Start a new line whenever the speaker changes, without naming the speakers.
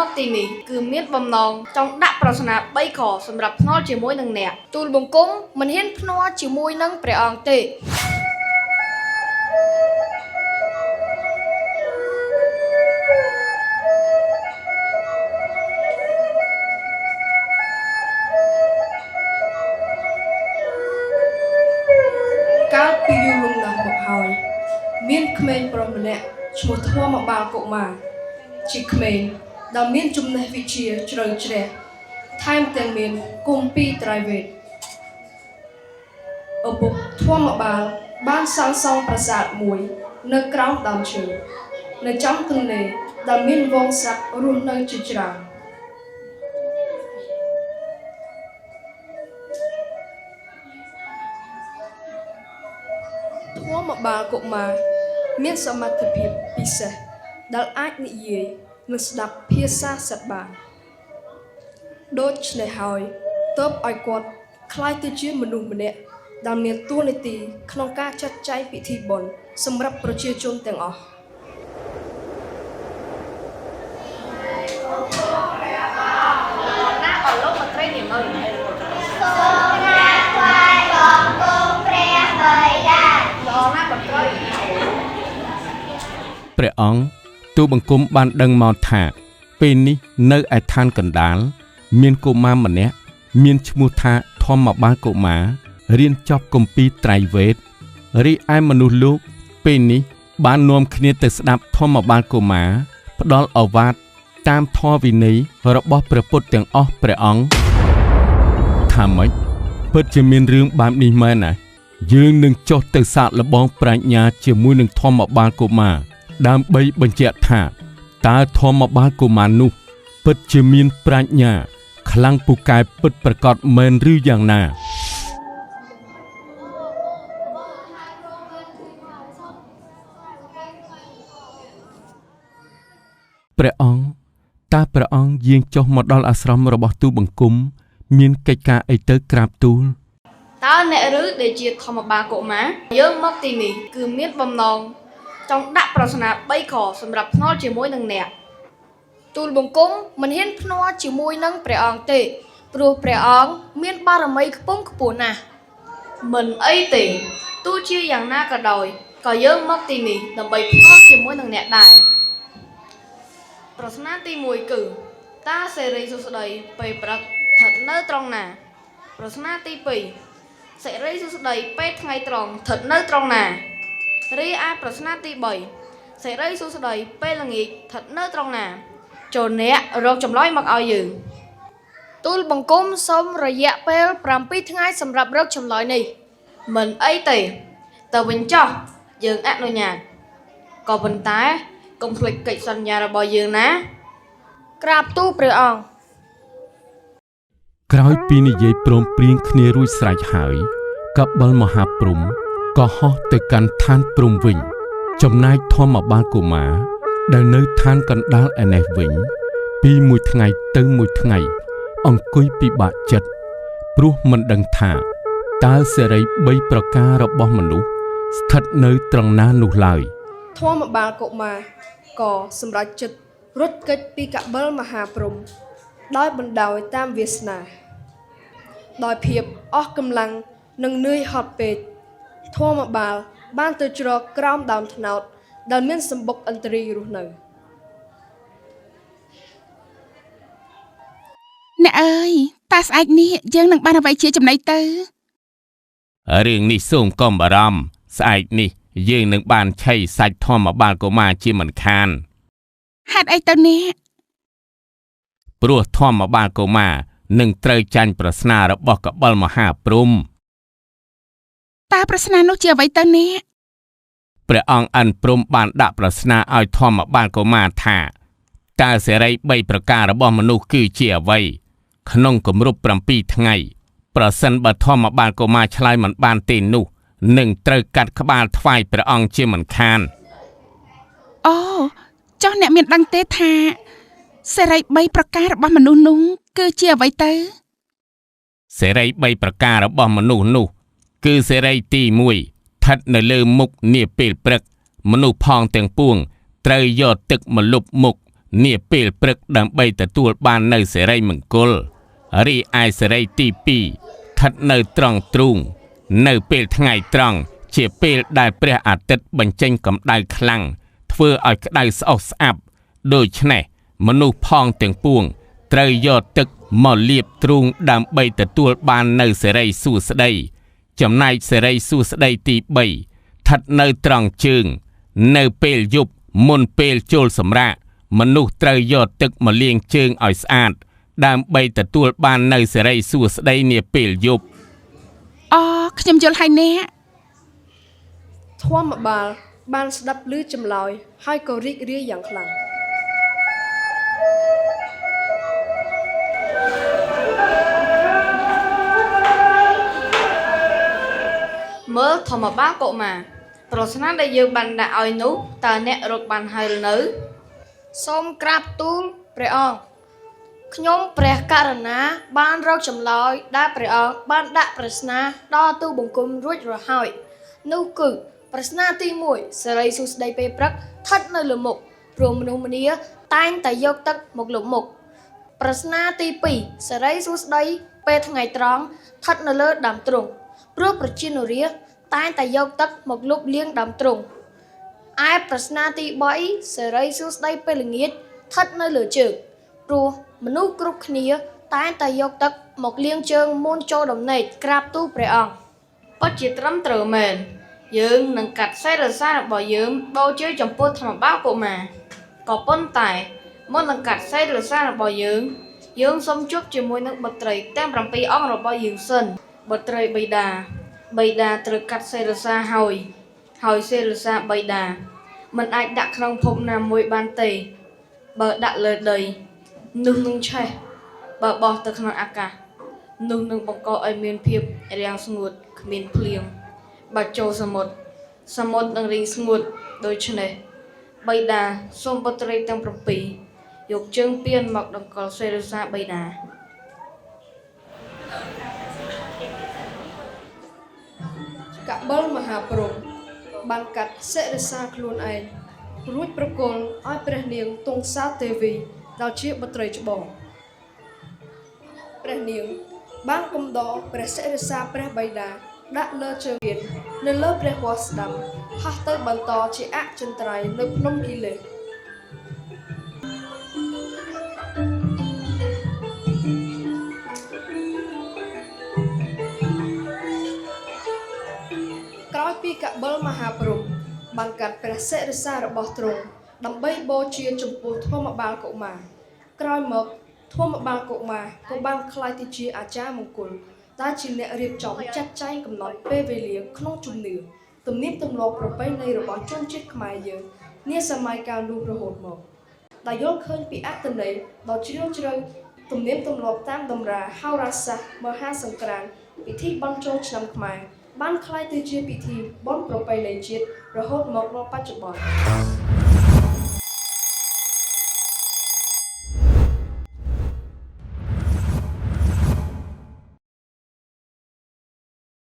មកទីនេះគឺមានបំណងចង់ដាក់ប្រស្នា3ខសម្រាប់ភ្នាល់ជាមួយនឹងអ្នក
ទូលបង្គំមិនហ៊ានភ្នាល់ជាមួយនឹងព្រះអង្គទេ
កាលពីយូរលង់ណាស់មកហើយ មានក្មេងប្រុសម្នាក់ឈ្មោះធម្មបាលកុមារជាក្មេងដែលមានចំណេះវិជ្ជាជ្រៅជ្រះថែមទាំងមានគម្ពីរត្រៃវេទឪពុកធម្មបាលបានសាងសង់ប្រាសាទមួយ នៅក្រោមដើមឈើនៅចំទន្លេដែលមានហ្វូងសត្វរស់នៅជាច្រើន ធម្មបាលកុមារមានសមត្ថភាពពិសេសដែលអាចនិយាយនិងស្ដាប់ភាសាសត្វបានដូច្នេះហើយទើបឲ្យគាត់ក្លាយទៅជាមនុស្សម្នាក់ដែលមានតួនាទីក្នុងការចាត់ចែងពិធីបុណ្យសម្រាប់ប្រជាជនទាំងអស់
ណាអស់លោកមន្ត្រីនាងអើយល្អណាស់មន្ត្រី
ព្រះអង្គទូលបង្គំបានដឹងមកថា ពេលនេះនៅឯឋានកណ្ដាល មានកុមារម្នាក់មានឈ្មោះថាធម្មបាលកុមាររៀនចប់គម្ពីរត្រៃវេទរីឯមនុស្សលោកពេលនេះបាននាំគ្នាទៅស្ដាប់ធម្មបាលកុមារផ្ដល់ឱវាទតាមធម៌វិន័យរបស់ព្រះពុទ្ធទាំងអស់ព្រះអង្គថាម៉េចពិតជាមានរឿងបែបនេះមែនណាយើងនឹងចុះទៅសាកល្បងប្រាជ្ញាជាមួយនឹងធម្មបាលកុមារដើម្បីបញ្ជាក់ថាតើធម្មបាលកុមារនោះពិតជាមានប្រាជ្ញាខ្លាំងពូកែពិតប្រាកដមែនឬយ៉ាងណាព្រះអង្គតើព្រះអង្គយាងចុះមកដល់អាស្រមរបស់ទូលបង្គំមានកិច្ចការអីទៅក្រាបទូល
តើអ្នកឬដែលជាធម្មបាលកុមារយើងមកទីនេះគឺមានបំណងចង់ដាក់ប្រស្នា3ខសម្រាប់ភ្នាល់ជាមួយនឹងអ្នក
ទូលបង្គំមិនហ៊ានភ្នាល់ជាមួយនឹងព្រះអង្គទេព្រោះព្រះអង្គមានបារមីខ្ពង់ខ្ពស់ណាស់
មិនអីទេទោះជាយ៉ាងណាក៏ដោយក៏យើងមកទីនេះដើម្បីភ្នាល់ជាមួយនឹងអ្នកដែរប្រស្នាទី1គឺតើសេរីសុស្ដីពេលព្រឹកស្ថិតនៅត្រង់ណា ប្រស្នាទី2សេរីសុស្ដីពេលថ្ងៃត្រង់ស្ថិតនៅត្រង់ណារីឯប្រស្នាទី3សេរីសុស្ដីពេលល្ងាចស្ថិតនៅត្រង់ណាចូលអ្នករកចម្លើយមកឲ្យយើង
ទូលបង្គំសូមរយៈពេល7ថ្ងៃសម្រាប់រកចម្លើយនេះ
មិនអីទេទៅវិញចោះយើងអនុញ្ញាតក៏ប៉ុន្តែកុំភ្លេចកិច្ចសន្យារបស់យើងណា
ក្រាបទូលព្រះអង្គ
ក្រោយពីនិយាយព្រមព្រៀងគ្នារួចស្រេចហើយ កបិលមហាព្រហ្មក៏ហោះទៅកាន់ឋានព្រហ្មវិញ ចំណែកធម្មបាលកុមារដែលនៅឋានកណ្ដាលឯនេះវិញ ពីមួយថ្ងៃទៅមួយថ្ងៃ អង្គុយពិបាកចិត្តព្រោះមិនដឹងថាតើសេរី3ប្រការរបស់មនុស្សស្ថិតនៅត្រង់ណានោះឡើយ
ធម្មបាលកុមារក៏សម្រេចចិត្តរត់គេចពីកបិលមហាព្រហ្មដោយបណ្ដោយតាមវាសនាដោយភាពអស់កម្លាំងនិងនឿយហត់ពេកធម្មបាលបានទៅជ្រកក្រោមដើមត្នោតដែលមានសម្បុកឥន្ទ្រីរស់នៅ
អ្នកអើយតើស្អែកនេះយើងនឹងបានអ្វីជាចំណីទៅ
រឿងនេះសូមកុំបារម្ភស្អែកនេះយើងនឹងបានឆីសាច់ធម្មបាលកុមារជាមិនខាន
ហេតុអីទៅអ្នក
ព្រោះធម្មបាលកុមារនឹងត្រូវចាញ់ប្រស្នារបស់កបិលមហាព្រហ្ម
តើប្រស្នានោះជាអ្វីទៅអ្នក
ព្រះអង្គអិនព្រហ្មបានដាក់ប្រស្នាឲ្យធម្មបាលកុមារថាតើសេរី3ប្រការរបស់មនុស្សគឺជាអ្វីក្នុងគម្រប់7ថ្ងៃប្រសិនបើធម្មបាលកុមារឆ្លើយមិនបានទេនោះនឹងត្រូវកាត់ក្បាលថ្វាយព្រះអង្គជាមិនខាន
អូចុះអ្នកមានដឹងទេថាសេរី3ប្រការរបស់មនុស្សនោះគឺជាអ្វីទៅ
សេរី3ប្រការរបស់មនុស្សនោះគឺសេរីទី1ស្ថិតនៅលើមុខនាពេលព្រឹកមនុស្សផងទាំងពួងត្រូវយកទឹកមកលុបមុខ នាពេលព្រឹកដើម្បីទទួលបាននៅសិរីមង្គលរីឯសិរីទី2ស្ថិតនៅត្រង់ទ្រូងនៅពេលថ្ងៃត្រង់ជាពេលដែលព្រះអាទិត្យបញ្ចេញកម្ដៅខ្លាំងធ្វើឲ្យក្ដៅស្អុះស្អាប់ដូច្នេះមនុស្សផងទាំងពួងត្រូវយកទឹកមកលាបទ្រូងដើម្បីទទួលបាននៅសិរីសួស្តីចំណែកសិរីសួស្តីទី3ស្ថិតនៅត្រង់ជើងនៅពេលយប់មុនពេលចូលសម្រាកមនុស្សត្រូវយកទឹកមកលាងជើងឲ្យស្អាតដើម្បីទទួលបាននៅសិរីសួស្តីនាពេលយប់
អូខ្ញុំយល់ហើយអ្នក
ធម្មបាលបានស្ដាប់ឮចម្លើយហើយក៏រីករាយយ៉ាងខ្លាំង
មើលធម្មបាលកុមារប្រស្នាដែលយើងបានដាក់ឲ្យនោះតើអ្នករកបានហើយឬនៅ
សូមក្រាបទូលព្រះអង្គខ្ញុំព្រះករុណាបានរកចម្លើយដែលព្រះអង្គបានដាក់ប្រស្នាដល់ទូលបង្គំរួចរាល់ហើយនោះគឺប្រស្នាទី1សិរីសួស្តីពេលព្រឹកស្ថិតនៅលើមុខព្រោះមនុស្សម្នាតែងតែយកទឹកមកលុបមុខប្រស្នាទី2សិរីសួស្តីពេលថ្ងៃត្រង់ស្ថិតនៅលើដើមទ្រូងព្រោះប្រជានុរាស្ត្រតែងតែយកទឹកមកលុបលាងដើមទ្រូងឯប្រស្នាទី3សិរីសួស្តីពេលល្ងាចស្ថិតនៅលើជើងព្រោះមនុស្សគ្រប់គ្នាតែងតែយកទឹកមកលាងជើងមុនចូលដំណេកក្រាបទូលព្រះអង្គ
ពិតជាត្រឹមត្រូវមែនយើងនឹងកាត់សេរសាររបស់យើងបូជាចំពោះធម្មបាលកុមារក៏ប៉ុន្តែមុននឹងកាត់សេរសាររបស់យើងយើងសូមជួបជាមួយនឹងបុត្រីទាំង7អង្គរបស់យើងសិនបុត្រីបិតាបិតាត្រូវកាត់សេរសារហើយហើយសេរសារបិតាមិនអាចដាក់ក្នុងភពណាមួយបានទេបើដាក់លើដីនោះនឹងឆេះបើបោះទៅក្នុងអាកាសនោះនឹងបង្កឲ្យមានភាពរាំងស្ងួតគ្មានភ្លៀងបើចូលសមុទ្រសមុទ្រនឹងរីងស្ងួតដូច្នេះបិតាសូមបុត្រីទាំង7យកជើងពៀនមកដង្កល់សេរសារបិតា
កបិលមហាព្រហ្មបានកាត់សិរសាខ្លួនឯងរួចប្រគល់ឲ្យព្រះនាងទង្សាទេវីដែលជាបុត្រីច្បងព្រះនាងបានកំដរព្រះសិរសាព្រះបិតាដាក់លើជើងពៀននៅលើព្រះហស្ថស្ដាំហោះទៅបន្តជាអចិន្ត្រៃយ៍នៅភ្នំគិលេសក្រោយពីកបិលមហាព្រហ្មបានកាត់ព្រះសិរសារបស់ទ្រង់ដើម្បីបូជាចំពោះធម្មបាលកុមារក្រោយមកធម្មបាលកុមារក៏បានក្លាយទៅជាអាចារ្យមង្គលដែលជាអ្នករៀបចំចាត់ចែងកំណត់ពេលវេលាក្នុងជំនឿទំនៀមទម្លាប់ប្រពៃណីរបស់ជនជាតិខ្មែរយើងនាសម័យកាលនោះរហូតមកដែលយល់ឃើញពីអត្ថន័យដ៏ជ្រាលជ្រៅទំនៀមទម្លាប់តាមតម្រាហោរាសាស្ត្រមហាសង្ក្រាន្តពិធីបុណ្យចូលឆ្នាំខ្មែរបានក្លាយទៅជាពិធីបុណ្យប្រពៃណីជាតិរហូតមកដល់បច្ចុប្បន្ន។